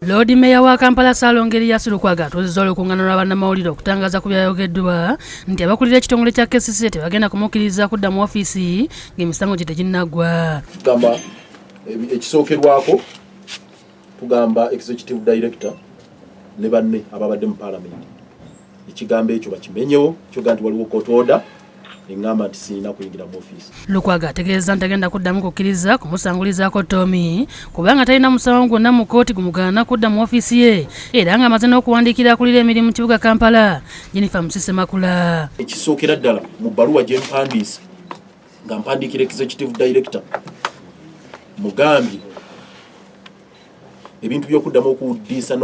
Loodi Meeya wa Kampala Ssaalongo Erias Lukwago atuuzizza olukungaana lwa bannamawulire okutangaza ku byayogeddwa nti abakulira ekitongole kya KCCA tebagenda kumukkiriza kudda mu ofiisi ng'emisango gye teginnaggwa. Tugamba ekisookerwako tugamba executive director ne banne ababadde mu parliament ekigambo ekyo bakimenyewo kyoga nti waliwo court order eŋŋamba nti sirina kuyingira mu ofiisi. Lukwago ategeezezza nti tagenda kuddamu kukkiriza kumusangulizaako Tommy kubanga talina musango gwonna mu kkooti gumugaana kudda mu ofiisi ye era ng'amaze n'okuwandiikira akulira emirimu mu kibuga Kampala, Jennifer Musisi Makula. Ekisookera ddala mu bbaluwa gye mpandiise nga mpandiikira executive director mugambye ebintu by'okuddamu okudiisa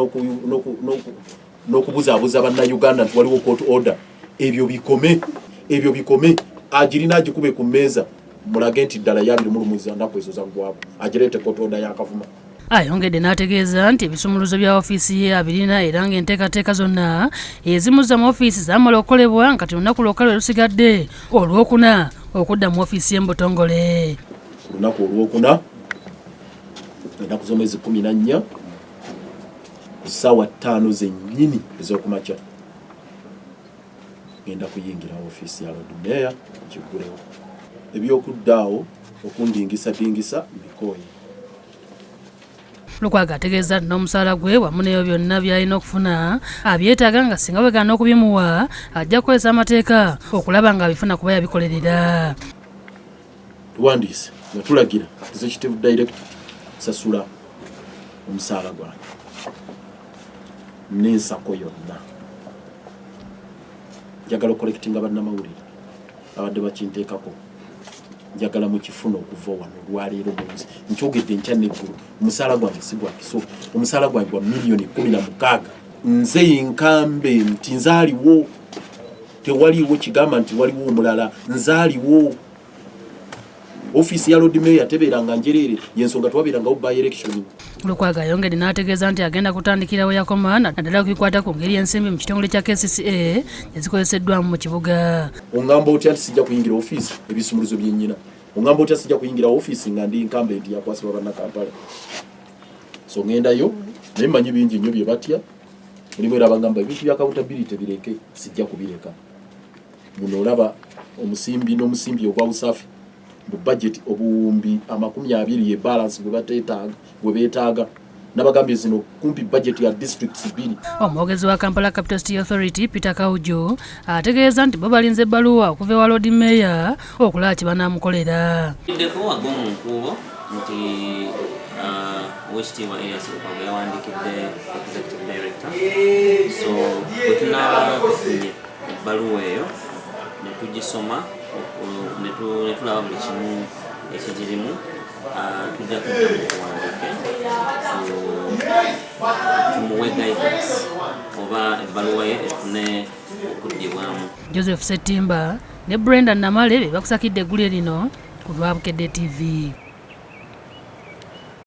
n'okubuzaabuza bannayuganda nti waliwo court order ebyo bikome, ebyo bikome, agirina agikube ku mmeeza mulage nti ddala yabiri mu nnaku ezo zaggwako, agireete court order yakavuma. Ayongedde n'ategeeza nti ebisumuluzo bya ofiisi ye abirina era ng'enteekateeka zonna ezimuzza mu ofiisi zaamala okukolebwa nga kati lunaku lwokka lwe lusigadde, Olwokuna, okudda mu ofiisi ye mu butongole. Ku lunaku Olwokuna, ennaku z'omwezi 14, ku ssaawa 5 zennyini ez'okumakya, ngenda kuyingira ofiisi ya Lord Mayor kiggulewo. Ebyokudda awo okundingisadingisa mbikooye. Lukwago ategeeza nti n'omusaala gwe wamu n'ebyo byonna by'alina okufuna abyetaaga, nga singa bwegaana okubimuwa ajja kukozesa amateeka okulaba ng'abifuna kuba yabikolerera. Tuwandiise nga tulagira executive director sasula omusaala gwange n'ensako yonna. Njagala okucorrectinga bannamawulire abadde bakinteekako. Njagala mukifuna okuva wano olwaleero munsi nkyogedde nkya neggulu, omusaala gwange si gwa kiso. Omusaala gwange gwa miliyoni 16. Nze nkambe nti nzaaliwo, tewaliiwo kigamba nti waliwo omulala. Nzaaliwo, ofiisi ya Lord Mayor tebeeranga njereere, yensonga twabeerangawo by election. Lukwago ayongedde n'ategeeza nti agenda kutandikira we yakoma, naddala kubikwata ku ngeri ensimbi mu kitongole kya KCCA ezikozeseddwamu mu kibuga. Oŋŋamba otya nti sijja kuyingira ofiisi ebisumuluzo byennyina? Oŋŋamba otya sijja kuyingira ofiisi nga ndi incumbent yakwasibwa bannakampala? So ŋŋendayo, naye mmanyi bingi nnyo bye batya. Mulimu era bagamba ebintu bya accountability bireke, sijja kubireka. Muno olaba omusimbi n'omusimbi ogwa Usafi mu budget obuwumbi 20 ye balance gwe bateetaaga, gwe beetaaga. Nabagambye zino kumpi budget ya districts 2. Omwogezi wa Kampala Capital City Authority, Peter Kauju, ategeeza nti bo balinze ebbaluwa okuva ewa Lord Mayor okulaba kye banaamukolera. Ddeko ag'omu nkuubo nti Owekitiibwa Erias Lukwago yawandiikidde executive director, so bwe tunaaba tufunye ebbaluwa eyo ne tugisoma ne tulaba buli kimu ekigirimu, tujja kudda mu tuwandiike tumuwe guidance oba ebbaluwa ye efune okuddibwamu. Joseph Settimba ne Brenda Namale be bakusakidde eggulire lino ku lwa Bukedde TV.